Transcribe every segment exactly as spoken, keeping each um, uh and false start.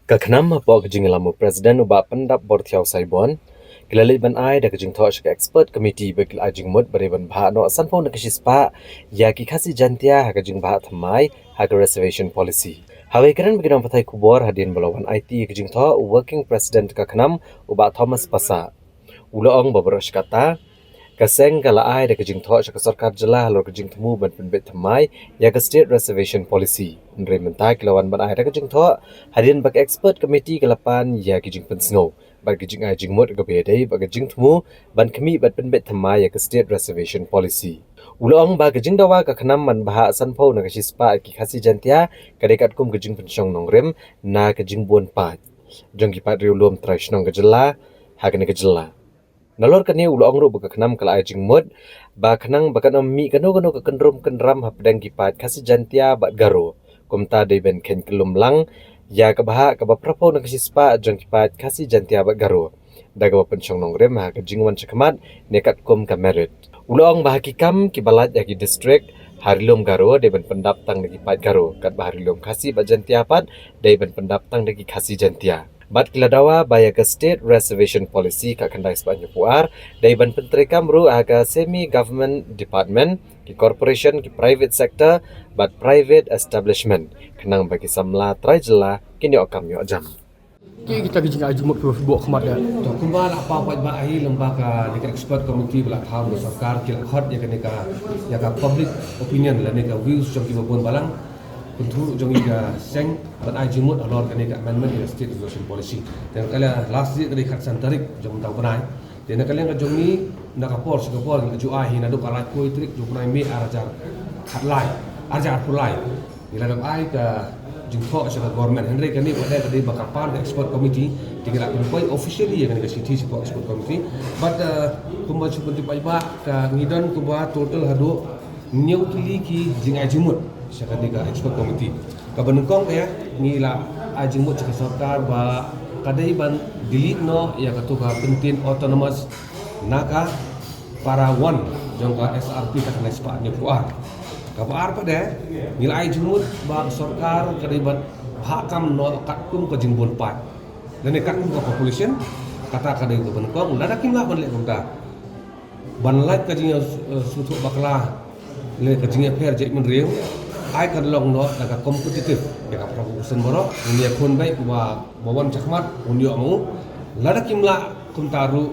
Ka KHNAM hapoh ka jingïalam u President u Bah Pyndapbor Thiaw Saibon, ki la leit ban ai da ka jingthoh sha ka expert committee ba ki la ai jingmut ba dei ban bhah noh sanphew na ka shispah ïa ki Khasi Jaintia ha ka jingbhah thymmai ha ka reservation policy. Ha kaba kren bad ki nongpathai khubor hadien ba la wan aiti ïa ka jingthoh, u Working President ka KHNAM u Bah Thomas Passah, u la ong ba baroh shi katta ka seng ka la ai da ka jingthoh sha ka sorkar jylla halor ka jingthmu ban pynbeit thymmai ïa ka State Reservation Policy. Hynrei mynta ki la wan ban ai da ka jingthoh hadien ba ka expert committee ka la pan ïa ki jingpynsngew bad ka jingai jingmut kaba ïadei bad ka jingthmu ban khmih bad pynbeit thymmai ïa ka State Reservation Policy. U la ong ba ka jingdawa ka KHNAM ban bhah sanphew na ka shispah ïa ki Khasi Jaintia ka dei katkum ka jingpynshong nongrim na ka jingbun paid jong ki paid riewlum trai shnong ka jylla ha kane ka jylla. Nalor kane u la ong ruh ba ka KHNAM ka la ai jingmut ba khnang ba kan ym mih kano kano ka kynrum kynram hapdeng ki paid Khasi Jaintia bad Garo, kumta dei ban kheiñ kyllum lang ïa ka bhah kaba phraphew na ka shispah jong ki paid Khasi Jaintia bad Garo da kaba pynshong nongrim ha ka jingwan shakhmat ne katkum ka merit. U la ong ba ha ki kam kiba lait ha ki district ha ri lum Garo dei ban pyndap tang da ki paid Garo, katba ha ri lum Khasi bad Jaintia pat dei ban pyndap tang da ki Khasi Jaintia. Bad ki la dawa ba ïa ka State Reservation Policy khatkhyndai spah hynñiewphew ar dei ban pyntreikam ruh ha ka semi government department, ki corporation, ki private sector bad private establishment, khnang ba ki samla trai jylla kin ïoh kam ïoh jam. Ki kita ki jingai jingmut kiba phi buh khmat ïa. To kumba la paw paidbah hi, lyngba kane ka expert committee ba la thaw da ka sorkar, ki la khot ïa kane ka, ïa ka public opinion lane ka views jong kiba bun balang, kyntu jong ngi ka seng ban ai jingmut halor kane ka amendment ïa ka State Reservation Policy. Te na ka liang last date ka dei khatsan tarik jong mynta u bnai. Te na ka liang ka jong ngi, na ka por sha ka por ngi la ju ai hi naduh ka laiphew tarik jong u bnai May ar hajar khatlai, ar hajar arphew lai. Ngi la dep ai ka jingthoh sha ka government, hynrei kane pat ka dei ba ka pan ka expert committee, te ngi la pynpoi officially ïa kane ka shithi shapoh expert committee. But, uh, kumba shu pynpaw paidbah, ka ngi don kumba total haduh hynñiew tylli ki jingai jingmut sha kane ka expert committee. Kaba nyngkong ka ïa, ngi la ai jingmut sha ka sorkar ba ka dei ban delete noh ïa kato ka kyntien autonomous na ka para one jong ka S R P khatkhyndai spah hynñiewphew ar. Kaba ar pat de, ngi la ai jingmut ba ka sorkar ka dei ban bhah kam noh katkum ka jingbun paid lane katkum ka population. Kata ka dei kaba nyngkong, lada kim lah ban leh kumta, ban lait ka jingïa, eh, sngewthuh bakla lane ka jingïapher jaitbynriew, ai kan long noh da ka competitive ïa ka proportion baroh. Ngi ïakhun beit ba ba wan shakhmat un ïoh ma u. Lada kim lah kumta ruh,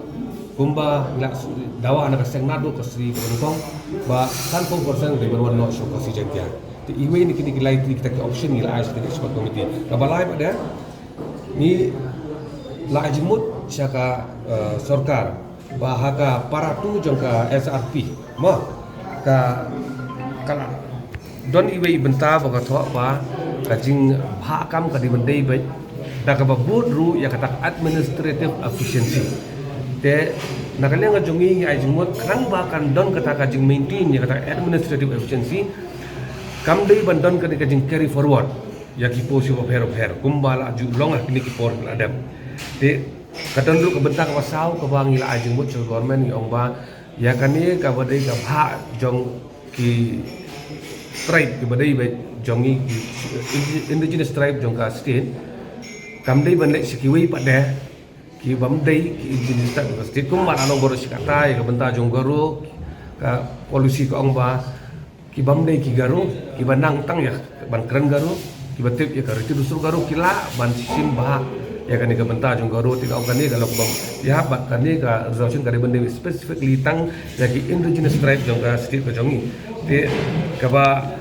kumba ngi la dawa na ka seng naduh ka sngi kaba nyngkong, ba sanphew percent dei ban wan noh sha ka Khasi Jaintia. Te iwei na kine ki lai tylli kita ki option ngi la ai sha ka expert committee. Kaba lai pat de, ngi la ai jingmut sha ka, eh, sorkar ba ha ka para two jong ka S R P, ma, ka, ka la don iwei i bynta ba ka thoh ba ka jingbhah kam ka dei ban dei beit da kaba bud ruh ïa kata ka administrative efficiency. Te na ka liang ka jong ngi, ngi ai jingmut khnang ba kan don kata ka jingmaintain ïa kata ka administrative efficiency, kam dei ban don kane ka jing carry forward ïa ki post bapher bapher kumba la ju long ha kine ki por ba la dep. Te ka don ruh ka bynta kaba saw kaba ngi la ai jingmut sha ka government, ngi ong ba ïa kane kaba dei ka bhah jong ki tribe kiba dei beit jong ngi, ki indigenous tribe jong ka state, kam dei ban leit sha kiwei pat de, ki bym dei ki indigenous tribe jong ka state. Kumba la long baroh shi katta ïa ka bynta jong Garo, ka policy ka ong ba ki bym dei ki Garo, kiba nang tang ïa ban kren Garo, kiba tip ïa ka riti dustur Garo, ki lah ban shim bha ïa kane ka bynta jong Garo. Te ka ong kane ka long bym ïa, bad kane ka reservation ka dei ban dei specifically tang ïa ki indigenous tribe jong ka state ka jong ngi. Te kaba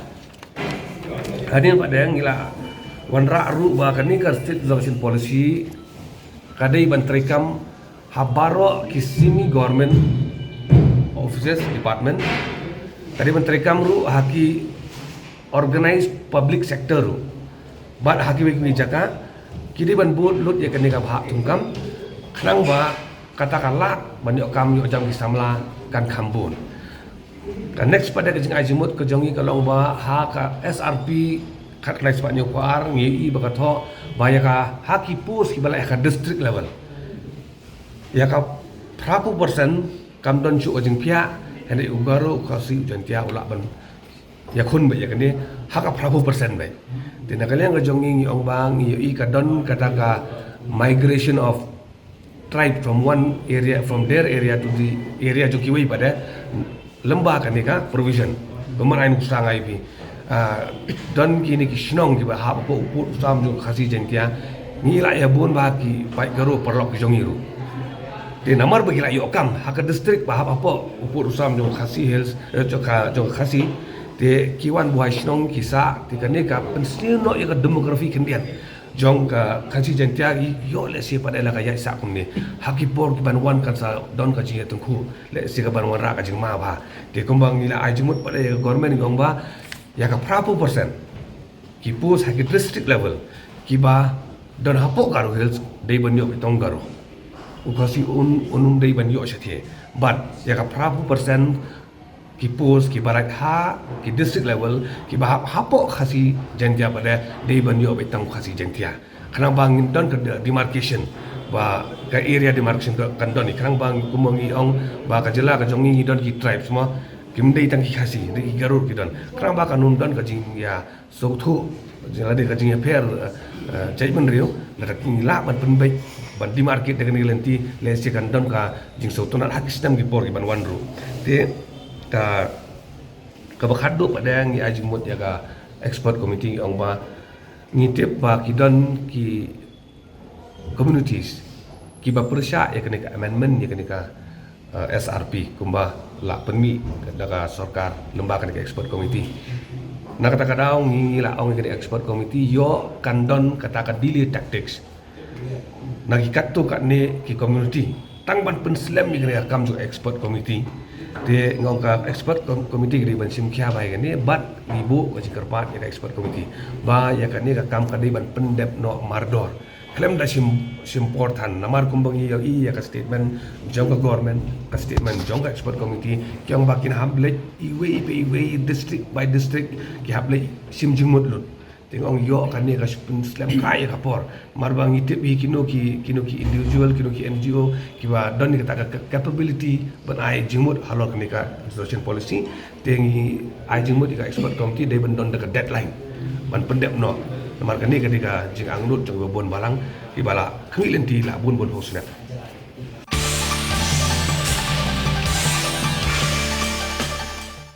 hadien pat de ngi la wanrah ruh ba kane ka State Reservation Policy ka dei ban treikam ha baroh ki semi government offices, department. Ka dei ban treikam ruh ha ki organized public sector ruh. Bad ha kiwei kiwei jaka ki dei ban bud lut ïa kane ka bhah thungkam, khnang ba kata ka lad ban ïoh kam ïoh jam ki samla kan kham bun. Ka next pat de ka jingai jingmut ka jong ngi ka long ba ha ka S R P khatkhyndai spah hynñiewphew ar ngi ïohi ba ka thoh ba ïa ka ha ki post kiba lah ha ka district level, ïa ka phraphew percent kam don shuh ka jingphiah, hynrei u Garo, u Khasi, u Jaintia u lah ban ïakhun beit ïa kane ha ka phra phew percent beit. Te na ka liang ka jong ngi, ngi ong ba ngi ïohi ka don kata ka migration of tribe from one area, from their area to the area jong kiwei pat de, lyngba kane ka provision. Kumba ai nuksa nga ïa phi, ah, don kine ki shnong kiba hap hapoh u pud u sam jong Khasi Jaiñtia, ngi la ïa bun ba ki paid Garo paralok ki jong ngi ruh. Te namar ba ki la ïoh kam ha ka district ba hap hapoh u pud u sam jong Khasi Hills, eh, jong ka, jong Khasi, te ki wan buhai shnong ki sah, te kane ka pynsniew noh ïa ka demography khyndiat jong ka Khasi Jaiñtia. Ïoh lehse pat de la ka ïaid sah kumne. Ha ki por kiban wan kan sa don ka jingïatyngkhuh, lehse kaban wanrah ka jingma bha. Te kumba ngi la ai jingmut pat de ïa ka government, ngi ong ba ïa ka phra phew percent ki post ha ki district level kiba don hapoh Garo Hills dei ban ïoh beit tang Garo. U Khasi un, un ym dei ban ïoh shathie. Bad ïa ka phra phew percent ki post kiba lait ha ki district level kiba hap hapoh Khasi Jaiñtia pat de, dei ban ïoh beit tang Khasi Jaiñtia. Khnang ba ngin don ka de-, demarcation, ba ka area demarcation ka kan don, khnang ba ngi, kumba ngi ong ba ka jylla ka jong ngi ngi don ki tribes mo, kim dei tang ki Khasi, dei ki Garo ki don. Khnang ba kan ym don ka jingïa sngewthuh, lane ka jingïapher, eh, eh, jaitbynriew, lada ngi lah ban pynbeit, ban demarcate da kane ka lynti, lehse kan don ka jingsngewtynnat ha ki snem ki por kiban wan ruh. Te ka, kaba khatduh pat de ngi ai jingmut ïa ka expert committee, ngi ong ba ngi tip ba ki don ki communities kiba pyrshah ïa kane ka amendment ïa kane ka, eh, S R P kumba la pynmih da ka sorkar lyngba kane ka expert committee. Na kata ka daw ngi la ong ïa kane ka expert committee, ïoh kan don kata ka delay tactics na ki katto katne ki community tang ban pynslem ïa kane ka kam jong expert committee. Te ngi ong ka expert com-, committee ka dei ban shim khia bha ïa kane, bad ngi buh ka jingkyrpad ïa ka expert committee ba ïa kane ka kam ka dei ban pyndep noh mardor khlem da shim, shim por than. Namar kumba ngi ïohi ïa ka statement jong ka government, ka statement jong ka expert committee, ki ong ba kin hap leit iwei pa iwei, district by district, ki hap leit shim jingmut lut. Te ngi ong ïoh kane ka pynslem kai ïa ka por. Namar ba ngi tip hi kino ki, kino ki individual, kino ki N G O kiba don ïa kata ka, ka capability ban ai jingmut halor kane ka reservation policy. Te ngi ai jingmut ïa ka expert committee dei ban don da ka deadline ban pyndep noh. Namar kane ka dei ka jingangnud jong kiba bun balang kiba la khmih lynti la bun bun phew snem.